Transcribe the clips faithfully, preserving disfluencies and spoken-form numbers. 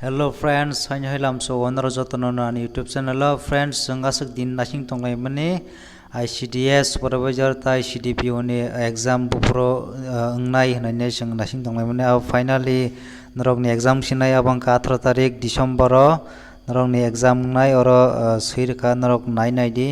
Hello friends, haino hai lamso o norok jotono no ani YouTube channel o. Friends, chwng aswk din naising tonglaimani I C D S supervisor tai C D P O ni exam buphuru, uh, wngnai hwnwi chwng naising tonglaimani. Abo finally norokni exam sinai, abo wngkha atharo tarik December o norokni exam wngnai, oro, uh, swi rwkha, norok nai nai di.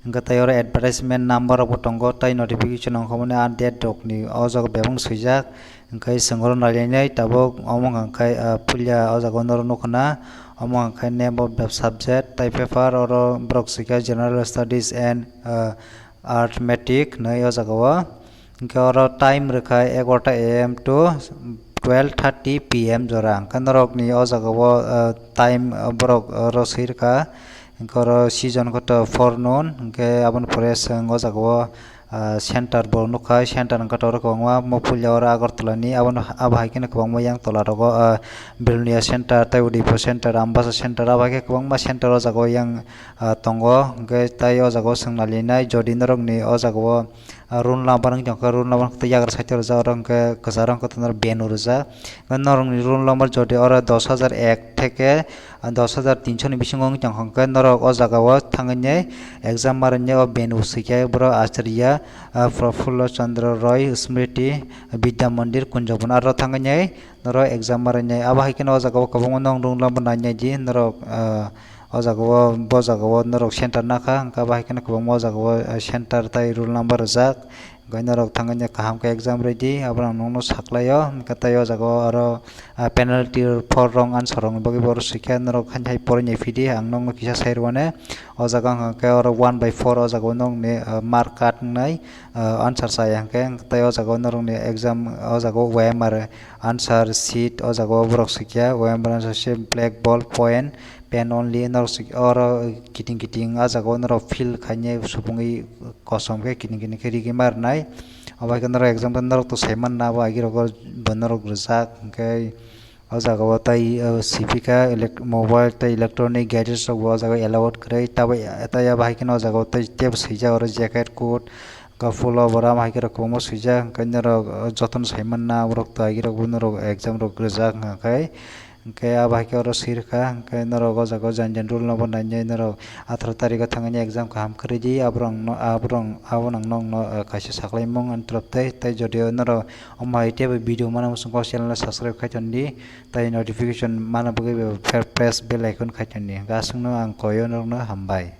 Hwnkhe tai oro advertisement number rok bo tongo, tai notification ongkhormani a date rokni o jaga bebak swijak. Hwnkhe chwng oro nailainai tabuk omo hwnkhe, ah, puila o jaga o norok nukho na, omo hwnkhe name of the subject tai paper oro borok swikha General Studies and, ah, Arithmetic hinwi o jaga o. Hwnkhe oro time rwkha egarota A M to twelve thirty P M jora. Hwnkhe norokni o jaga o, ah, time, ah, borok oro swi rwkha. Hwnkhe oro season khe to forenoon, hwnkhe aboni pore chwng o jaga o, ah, center bo nukha, center hwnkhe to oro kwbangma, omo puila oro Agartala ni, abono, abo hai kheno kwbangma yang tola rogo, ah, Belonia center, tai Udaipur center, Ambasa center, abo hai khe kwbangma center o jaga o yang, ah, tongo. Hwnkhe tai o jaga o chwng nailainai, jodi norokni o jaga o, ah, roll number wng tongkha, roll number tei yagra side o rijak, oro hwnkhe kwcharo hwnkhe norok venue rijak. Norokni roll number jodi oro dos hajar ek theke, ah, dos hajar tinso ni bisingo wng tongkha, hwnkhe norok o jaga o thangwi exam ma rwni o venue swikhe borok Acharya, ah, Prafulla Chandra Roy Smriti Vidya Mandir Kunjabon aro thangwi norok exam ma rwni. Abo hai kheno o jaga o kwbangma nong roll number nainai di norok, ah, o jaga o, bo jaga o norok center nakha, hwnkhe abo hai kheno kwbangma o jaga o, ah, center tai roll number rijak. Hwnkhe norok thangwi kaham khe exam rwdi, abono ang nokno saklaio. Hwnkhe tai o jaga o oro, ah, penalty four wrong answer rokni bagwi bo oro swikha, norok haino hai porwi nai phidi, ang nokno kisa sai rwmani. O jaga wngkha khe oro one by four o jaga o norokni, ah, mark cut wngnai, ah, answer chaya hwnkhe, tai o jaga o norokni exam o jaga o O M R answer sheet o jaga o borok swikha, O M R answer sheet, blackboard, point, pen only norok swikha, oro kiting kiting o jaga o norok fill khainai subungwi kosom khe kiting kiting khe rigwi ma rwnai. Abo hai khe norok exam khe norok to sai manna, abo agee rok bo norok rijak, hwnkhe o jaga o tai, o, siphi kha elec-, mobile tei electronic gadgets rok bo o jaga o allowed kwrwi, tabuk, tei abo hai kheno o jaga o tei tebo swijak oro jacket, coat, hwnkhe pullover, amo hai khe rok kwbangma swijak, hwnkhe norok, o, jotono sai manna, borok to agee rok bo norok exam rok rijak hwnkhe. Hwnkhe abo hai khe oro swi rwkha, hwnkhe norok o jaga o jani jani roll number nainai norok atharo tarikh o thangwi exam kaham kwrwi di, aborok no, aborok, abono ang nokno, eh, kaisa saklaimung ani torop tei, tei jodi o norok omo hai teibo video mana muchung kok channel no subscribe khai ton di, tei notification mana bagwi be pre-, press bell icon khai ton di. Hwnkhe aswkno ang koi o norokno hambai.